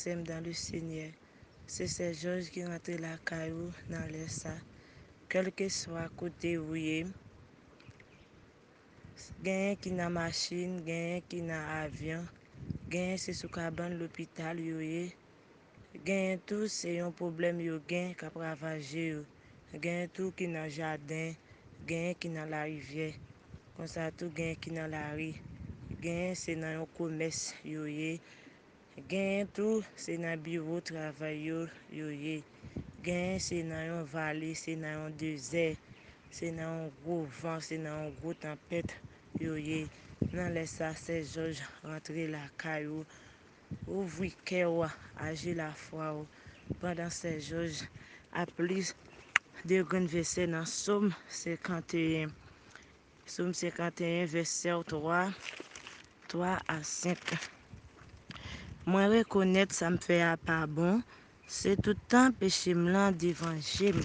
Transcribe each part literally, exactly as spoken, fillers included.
Frè m dans le Seigneur, se sè Jòj ki rantre lakay ou nan lè sa. Kèlkeswa kote ou ye, genyen ki nan machin, genyen ki nan avyon, genyen se sou kabann lopital yo ye, genyen tou se yon pwoblèm yo gen k ap ravaje yo, genyen tou ki nan jaden, genyen ki nan larivyè, konsa tou genyen ki nan lari, genyen se nan yon komès yo ye, genyen tou se nan biwo travay yo yo ye, genyen se nan yon vale, se nan yon dezè, se nan yon gwo van, se nan yon gwo tanpèt yo ye. Nan lè sa, sè Jòj rantre lakay ou, ouvri kè w, aji lafwa w, pandan sè Jòj ap li de grenn vèsè nan Sòm senkanteyen. Sòm senkanteyen, vèsè twa, twa a senk. Mwen rekonèt sa m fè a pa bon, se tout tan peche m lan devan je m.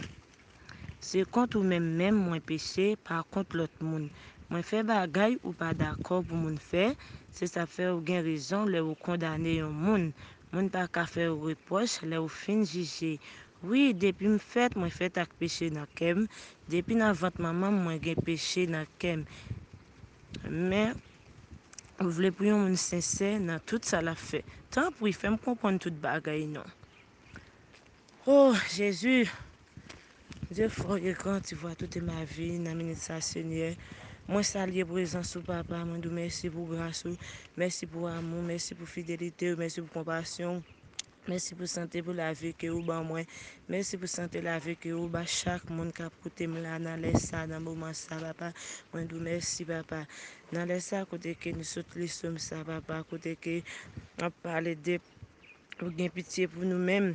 Se kont ou menm menm mwen peche, pa kont lòt moun. Mwen fè bagay ou pa dakò pou moun fè, se sa fè ou gen rezon lè ou kondane yon moun. Moun pa ka fè ou repwòch lè ou fin jije. Wi, depi m fèt, mwen fèt ak peche nan kè m. Depi nan vant manman m, mwen gen peche nan kè m. Men, ou vle pou yon moun sensè nan tout sa l ap fè. Tanpri, fè m konprann tout bagay non. Oh, Jezi, Dieu fort et grand, tu vois toute ma vie, nan minit sa, Senyè. Mwen salye prezans ou, papa. Mwen di w mèsi pou gras ou. Mèsi pou amou. Mèsi pou fidelite ou. Mèsi pou konpasyon ou. Mèsi pou sante, pou lavi ke ou ban mwen. Mèsi pou sante, lavi ke ou ba chak moun k ap koute m la nan lè sa, nan moman sa, papa. Mwen di w mèsi, papa. Nan lè sa, kote ke nou sot li Sòm sa, papa, kote ke ap pale de ou gen pitye pou nou menm.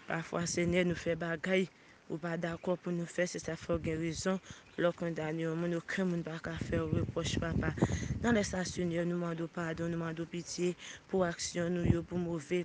Pafwa, Senyè, nou fè bagay ou pa dakò pou nou fè, se sa fè w gen rezon. Lè w kondane yon moun, okenn moun pa ka fè w repwòch, papa. Nan lè sa, Senyè, nou mande w padon, nou mande w pitye pou aksyon nou yo, pou move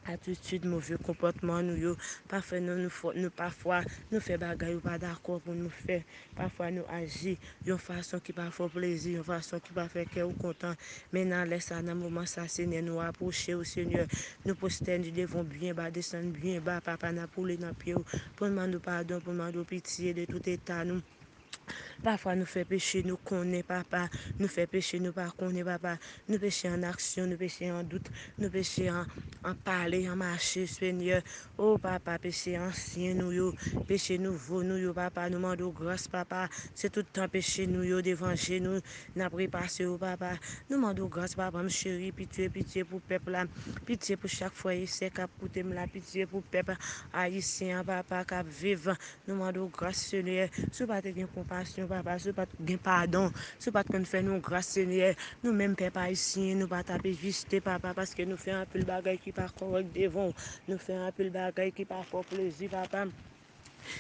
atitid, move konpòtman nou yo. Pa fè nou, nou fò, nou pafwa, nou fè bagay ou pa dakò pou nou fè. Pafwa, nou aji yon fason ki pa fè w plezi, yon fason ki pa fè kè w kontan. Men nan lè sa, nan moman sa, Senyè, nou apwoche w, Senyè. Nou pwostène devan w byen ba, desann byen ba, papa, n ap woule nan pye w pou n mande w padon, pou n mande w pitye de tout eta nou. Pafwa nou fè peche nou konnen, papa. Nou fè peche nou pa konnen, papa. Nou peche an aksyon, nou peche an dout, nou peche an, an pale, an mache, Senyè. O, papa, peche ansyen nou yo, peche nouvo nou yo, papa. Nou mande w gras, papa. Se tout tan peche nou yo devan je nou, n ap repase yo, papa. Nou mande w gras, papa m cheri, pitye, pitye pou pèp la. Pitye pou chak frè e sè k ap koute m la. Pitye pou pèp ayisyen an, papa, k ap viv. Nou mande w gras, Senyè. Si w pa te gen konpasyon, papa, si w pa t gen padon, si w pa t konn fè nou gras, Senyè, nou menm pèp ayisyen, nou pa t ap egziste, papa, paske nou fè anpil bagay ki pa kòrèk devan w. Nou fè anpil bagay ki pa fè w plezi, papa.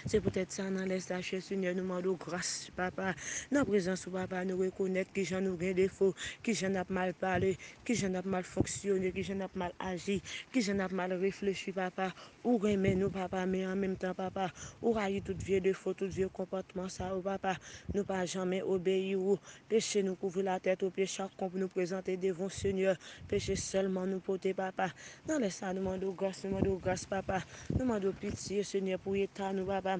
Se poutèt sa, nan lè sa, chè Senyè, nou mande w gras, papa. Nan prezans ou, papa, nou rekonèt kijan nou gen defo, kijan n ap mal pale, kijan n ap mal fonksyone, kijan n ap mal aji, kijan n ap mal reflechi, papa. Ou renmen nou, papa, men an menm tan, papa, ou rayi tout vye defo, tout vye konpòtman sa yo, papa. Nou pa janmen obeyi ou. Peche nou kouvri latèt o pye chak kont nou prezante devan w, Senyè. Peche sèlman nou pote, papa. Nan lè sa, nou mande w gras, nou mande w gras, papa. Nou mande w pitye, Senyè, pou eta nou, papa.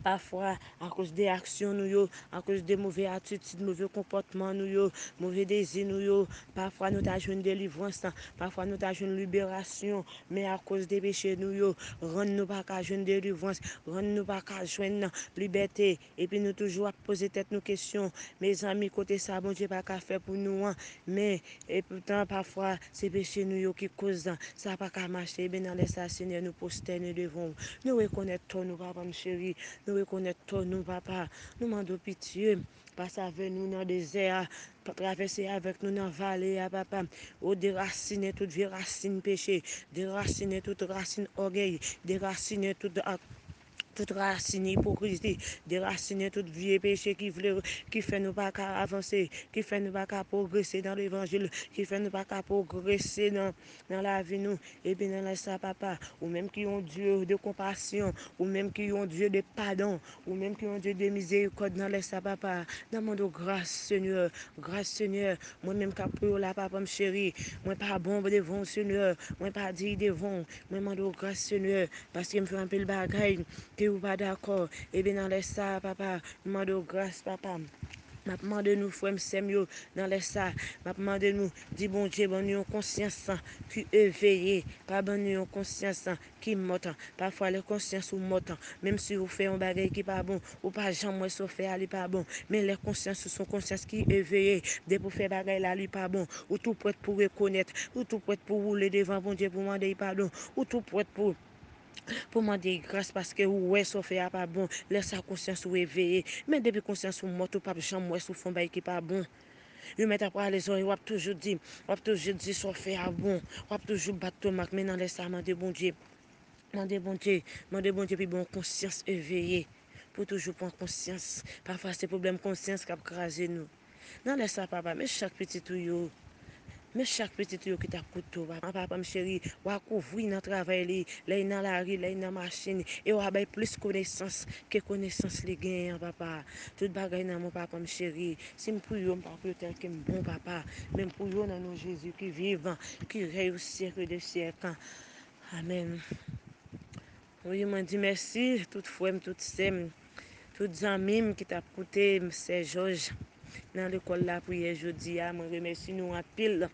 Pafwa, akoz de aksyon nou yo, akoz de move atitid, move konpòtman nou yo, move dezi nou yo, pafwa nou ta jwenn delivrans, pafwa nou ta jwenn liberasyon, men akoz de peche nou yo, rann nou pa ka jwenn delivrans, rann nou pa ka jwenn libète, epi nou toujou ap poze tèt nou kesyon, mezanmi, kote sa Bondye pa ka fè pou nou an? Men, epoutan, pafwa, se peche nou yo ki koz sa pa ka mache. Ebyen, nan lè sa, Senyè, nou pwostène devan w. Nou rekonèt tò nou, papa m cheri. Nou rekonèt tò nou, papa. Nou mande w pitye. Pase avèk nou nan dezè a. Pa travèse avèk nou nan vale a, papa. O, derasinen tout vye rasin peche. Derasinen tout rasin ògèy. Derasinen tout, a, tout rasin ipokrizi, derasinen tout vye peche ki vle, ki fè nou pa ka avanse, ki fè nou pa ka pwogrese nan levanjil, ki fè nou pa ka pwogrese nan, nan lavi nou. Ebyen, nan lè sa, papa, ou menm ki yon Dye de konpasyon, ou menm ki yon Dye de padon, ou menm ki yon Dye de mizerikòd, nan lè sa, papa, n ap mande w gras, Senyè, gras, Senyè. Mwen menm k ap priye w la, papa m cheri, mwen pa bon devan w, Senyè, mwen pa diy devan w. Mwen mande w gras, Senyè, paske m fè anpil bagay ke ou pa dakò. Ebyen, nan lè sa, papa, m mande w gras, papa. M ap mande nou, frè m, sè m yo, nan lè sa, m ap mande nou, di Bondye ban nou yon konsyans ki eveye, pa ban nou yon konsyans ki mòt. Pafwa, lè konsyans ou mòt, menm si ou fè yon bagay ki pa bon, ou pa janm wè sa w fè a, li pa bon. Men lè konsyans ou se yon konsyans ki eveye, depi w fè bagay la, li pa bon, ou tou prèt pou rekonèt, ou tou prèt pou woule devan Bondye pou mande l padon, ou tou prèt pou pou mande l gras paske ou wè sa w fè a pa bon. Lè sa konsyans ou eveye. Men depi konsyans ou mòt, ou p ap janm wè si w fè yon bagay ki pa bon. Yo mèt ap rale zòrèy, w ap toujou di, w ap toujou di sa w fè a bon. W ap toujou bat tomak, men nan lè sa mande Bondye. Mande Bondye, mande Bondye pou l ban w konsyans eveye. Pou toujou pran konsyans. Pafwa se pwoblèm konsyans k ap kraze nou. Nan lè sa, papa, men chak pitit ou yo, men chak pitit ou yo ki t ap koute w, papa, papa m cheri, w a kouvri nan travay li, lè l nan lari, lè l nan machin, e w a bay plis konesans ke konesans li genyen an, papa. Tout bagay nan men w, papa m cheri. Si m priye w, m pa priye w tèlke m bon, papa, men m priye w nan non Jezi ki vivan, ki rèy o syèk de syèk. Amèn. Wi, mwen di mèsi tout frè m, tout sè m, tout zanmi m ki t ap koute m, sè Jòj, nan lekòl lapriyè jodi a. Mwen remèsye nou anpil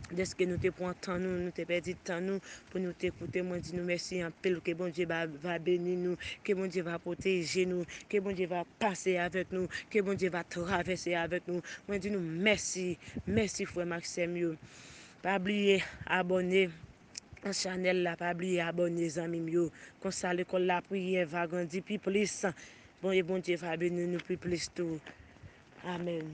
dèske nou te pran tan nou, nou te pèdi tan nou pou nou te koute. Mwen di nou mèsi anpil. Ke Bondye va, va beni nou, ke Bondye va pwoteje nou, ke Bondye va pase avèk nou, ke Bondye va travèse avèk nou. Mwen di nou mèsi, mèsi frè m ak sè m yo. Pa bliye abòne nan chanèl la, pa bliye abòne zanmi m yo. Konsa lekòl lapriyè va grandi pi plis. Bon, e Bondye va beni nou pi plis tou. Amèn.